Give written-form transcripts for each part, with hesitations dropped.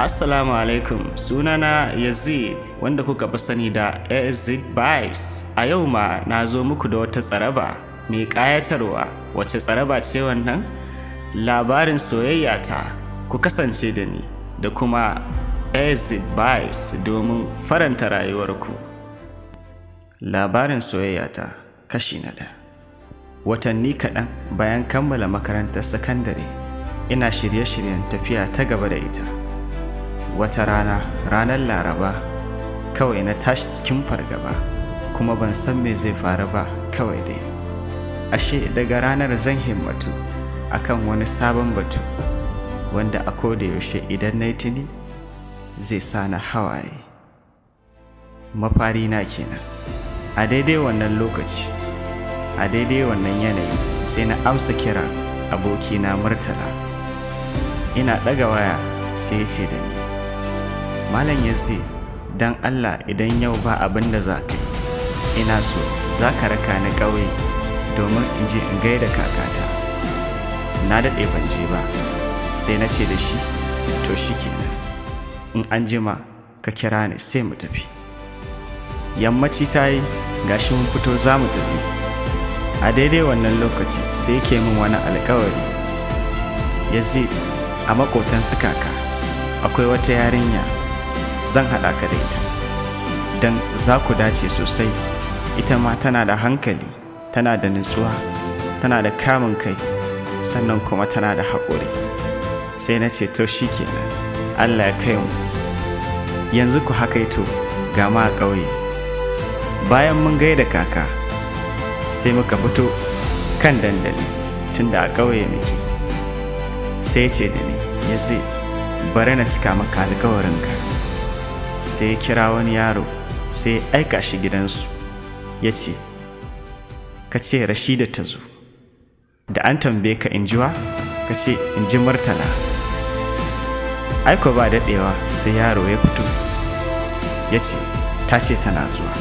Assalamu alaikum, sunana Yazid, wanda kuka fi sani da AZ Vibes. A yau ma na zo muku da wata tsaraba mai ƙayatarwa. Wace tsaraba ce wannan? Labarin soyayya ta. Ku kasance da ni da kuma AZ Vibes domin faranta rayuwarku. Labarin soyayya ta, kashi na 1. Watanni kaɗan bayan kammala makarantar sakandare, ina shirye-shiryen tafiya ta gaba da ita. Wata rana, ranar Laraba, kawai na tashi cikin fargaba, kuma ban san me zai faru ba kawai dai. Ashe daga ranar zan himmatu akan wani sabon batu, wanda a koda yaushe idan na yi tuni zai sa na hawaye. Mafari na kenan. A daidai wannan lokaci, a daidai wannan yanayi, sai na amsa kira abokina Murtala. Ina ɗaga waya sai ya ce da ni, "Malam Yazid, don Allah idan yau ba abin da za ka yi, ina so za ka raka ni ƙauye domin in je in gaida kakata. Na daɗe ban je ba." Sai na ce da shi, "To shi kenan, in an jima ka kira ni sai mu tafi." Yammaci ta yi, gashi mun fito za mu tafi. A daidai wannan lokaci sai yake min wani alkawari. "Yazid, a maƙotan su kaka akwai wata yarinya, zan haɗa ka da ita, don za ku dace sosai. Ita ma tana da hankali, tana da nutsuwa, tana da kamun kai, sannan kuma tana da haƙuri." Sai na ce, "To shi kenan, Allah ya kai mu." Yanzu ku hakaito ga ma a ƙauye. Bayan mun gaida kaka, sai muka fito kan dandali, tunda a ƙauye muke. Sai ce da ni, "Yazid, bari na cika maka alkawarinka." Sai ya kira wani yaro, sai ya aika shi gidansu, ya ce, "Ka ce Rashida ta zo. Da an tambaye ka in jiwa, ka ce in ji Murtala." Aiko ba daɗewa sai yaro ya fito, ya ce ta ce tana zuwa.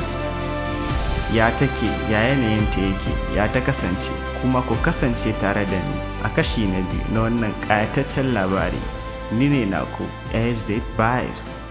Ya take, ya yanayinta yake, ya ta kasance? Kuma ku kasance tare da ni a kashi na 2 na wannan ƙayataccen labari. Ni ne naku AZ Vibes.